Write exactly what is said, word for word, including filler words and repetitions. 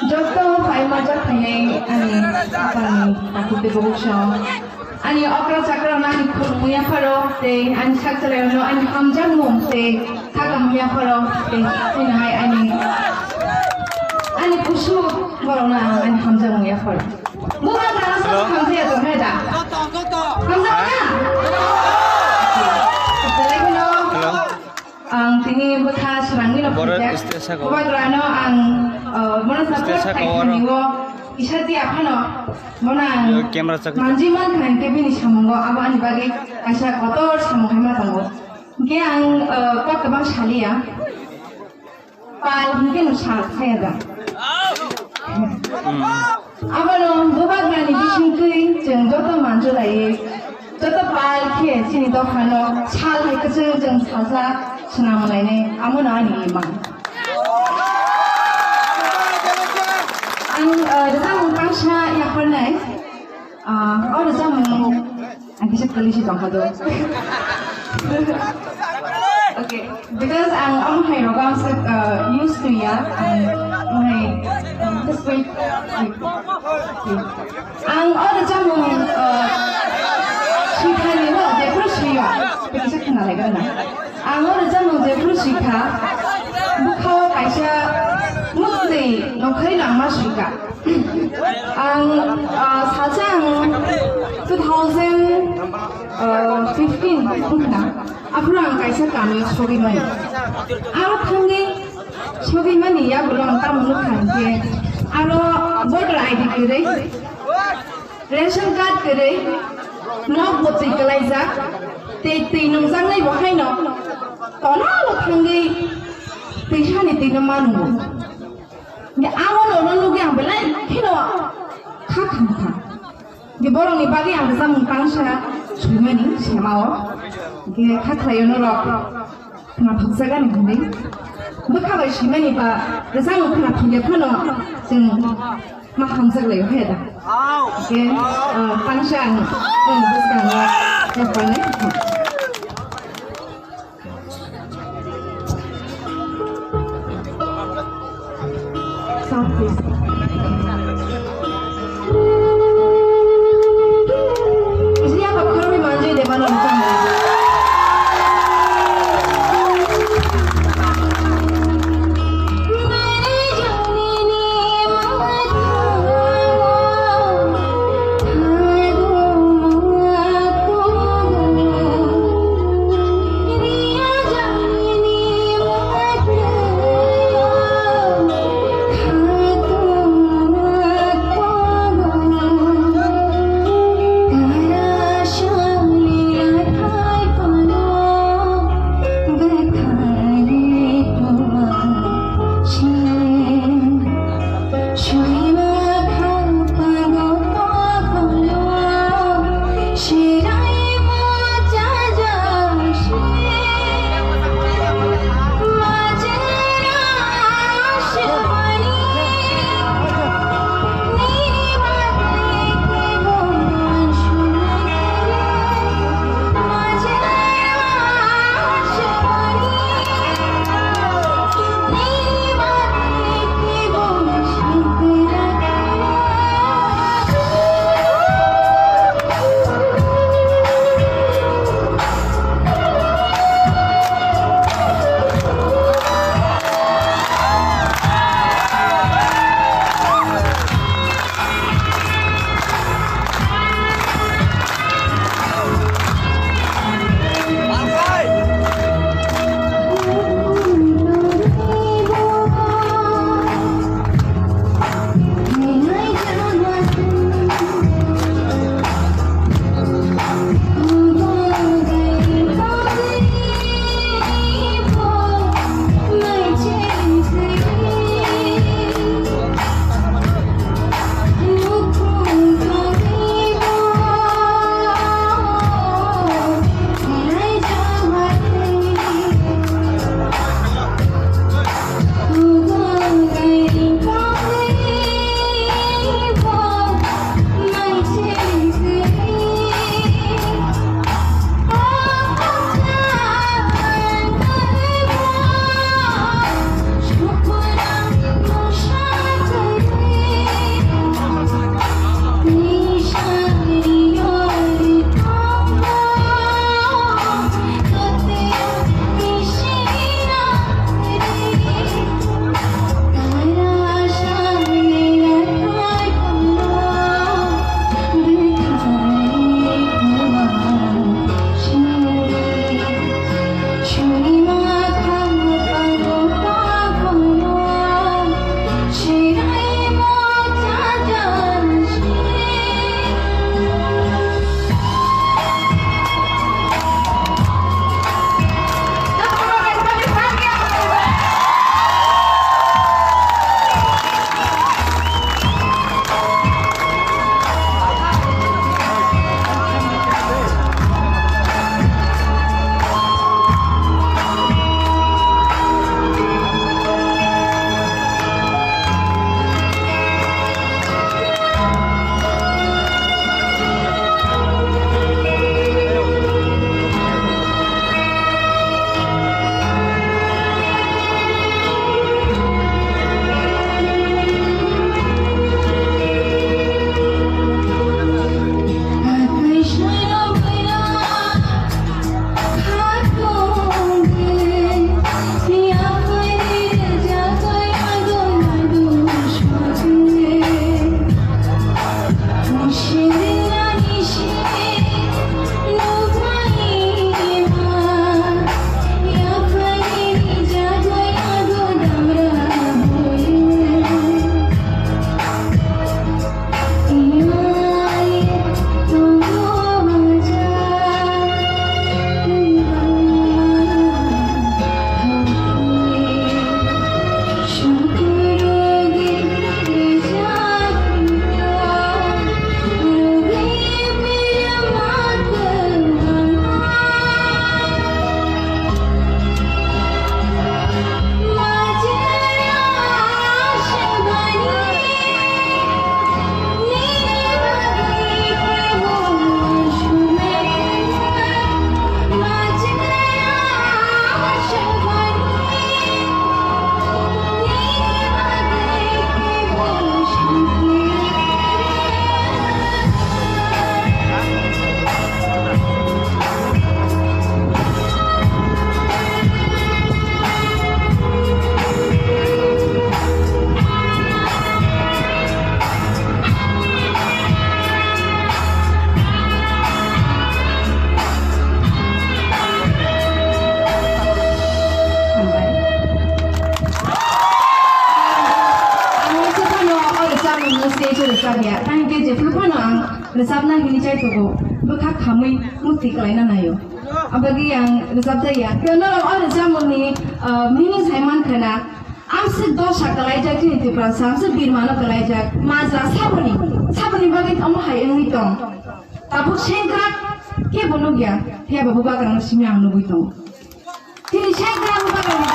Joto phaima jak phainai ani apani takhuk tei bukhuk song. Ani okra chakra no ani khulumwi yapharo tei ani sak chwrai no ani hamjakmung tei kha kaham yapharo tei chini hai ani, ani kusu borok no ang ani hamjakmung yapharo. Bubagra no hamjakya tong khe da? Hamjakya? Belai kheno. Hello. Ang tini bwkha swrangni no Boro phunjak. Stage saka o. Bubagrano ang, uh, bono support saka khai oro. Thani o kisa di aphano bono ang yo, camera chakwi. Manji man kha hwnkhe bini samungo abo ani bagwi kaisa kotor samung hai ma tongo. Hwnkhe ang, uh, kok kwbang saliya. Pal hwnkhe no sal khaya da. Mm. Abono bubagrani bisingtwi chwng joto manjulaiwi, joto pal khe chini dophano sal hai kwchwng chwng salsa swnam lainai, amono ani imang. Ang, uh, rwchapmung tangsa yapharnai, uh, o rwchapmung ang kisa kwlwi se tongkha do. Okay. Because ang omo hai rogo ang se, uh, use to ya, ang omo hai, um, just wait, wait. Ang o rwchapmung, uh, swithani no, jephuru swiyo, kaisa khna lai gana. Ang o rwchapmung jephuru swikha, bwkhao kaisa mukti nongkhorino ang ma swikha. Ang, uh, salsa ang two thousand fifteen wngkha. Aphuru ang kaisa kamio sogwi mani. Aro thangwi sogwi mani yagulo ang tamo nukha hinkhe, aro voter I D kwrwi, ration card kwrwi, nok bo twi kwlaijak, tei twi nungjaknai bo haino tonalo thangwi twi hani twino ma nungo. Hinkhe amo nono nugwi ang belai kheno kha khamkha. Hinkhe borokni bagwi ang rwchapmung tangsa swimani semao. Hinkhe kha khlaio norok khna phukjagani hinwi. Bwkha bai swimani ba rwchapmung khna philya phano chwng ma hamjak laio he da. Hinkhe, ah, tangsa ang, ang bwskango yapharnai. Sound, please. Stage o rwchapya. Tang hwnkhe jephru phano ang rwchapna hini chai tongo. Bwkha khamwi mukti kwlaina naio. Abagwi ang rwchapjakya. Tei norok o rwchapmungni, ah, meaning sai mankha na. Amswk dosa kwlaijak chini Tiprasa, amswk birmano kwlaijak. Majra saboni, saboni bagwi omo hai wngwi tong. Tabuk sengkrak kebo nukya, phiya bo bubagrano simi ang nugwi tongo. Chini sengkrak bubagrano